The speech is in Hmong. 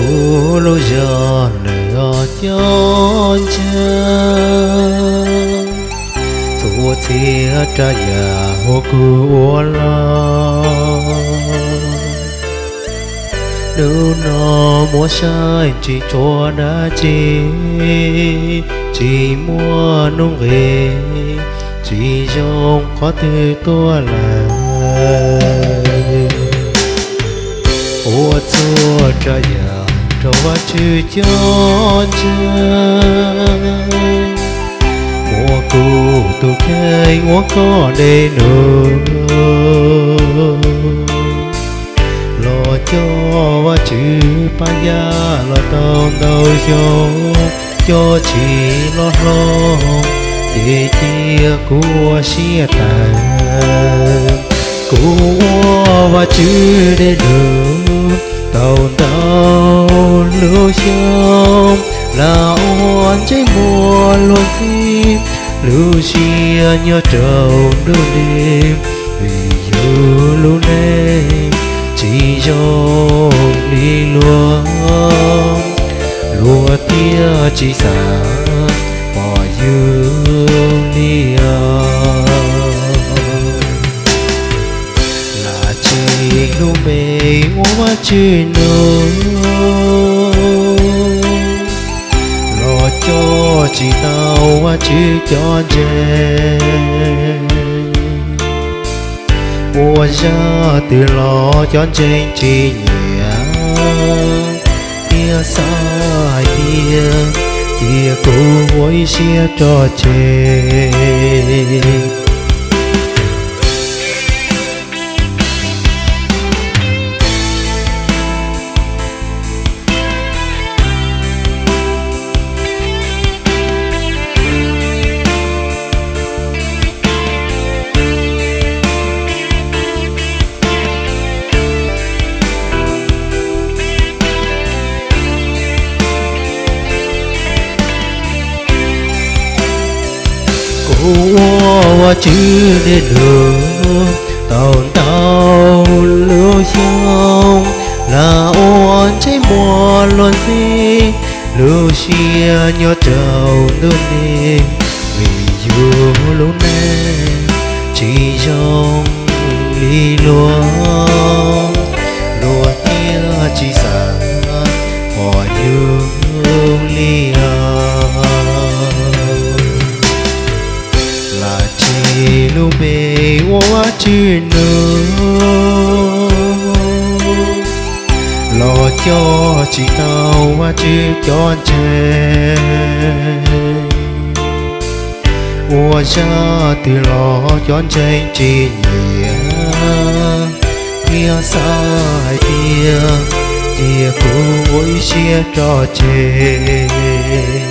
Kuv lub zog lawm cov ntseeg, txhua txhia rab yam uas kuv ua los, hnub no muab saib tsis tshuav dab tsi, tsis muaj nuj nqis, tsis zoo qhov twg tuaj lawm. Ua txhua rab yam rau Vajtswv cov ntseeg, muab kuv tus kheej ua koj dej num, los coj Vajtswv pab yaj los tau ntau xyoo, coj tsis los hlo, ces cia kuv ua siab tawv. Kuv ua Vajtswv dej num tau ntau lub xyoo, lam ua ntsej muag luag ntxhi, lub siab nyob rau ntuj li, vim yus lub neej tsis zoo li luag, luag thiaj tsis xav pom yus li os. Lam tseg lub npe ua Vajtswv num, los coj tsis tau Vajtswv cov ntseeg. Ua zaj twg los cov ntseeg tsis nyiam, thiab xav hais tias cia kuv ua ib siab tso tseg. Kuv ua Vajtswv dej num tau ntau lub xyoo, lam ua ntsej muag luag ntxhi, lub siab nyob rau ntuj li, vim yus lub neej tsis zoo li luag, luag thiaj tsis xav pom yus li os. Lam tseg lub npe ua Vajtswv num, los coj tsis tau Vajtswv cov ntseeg. Ua zaj twg los cov ntseeg tsis nyiam, thiab xav hais tias cia kuv ua ib siab tso tseg.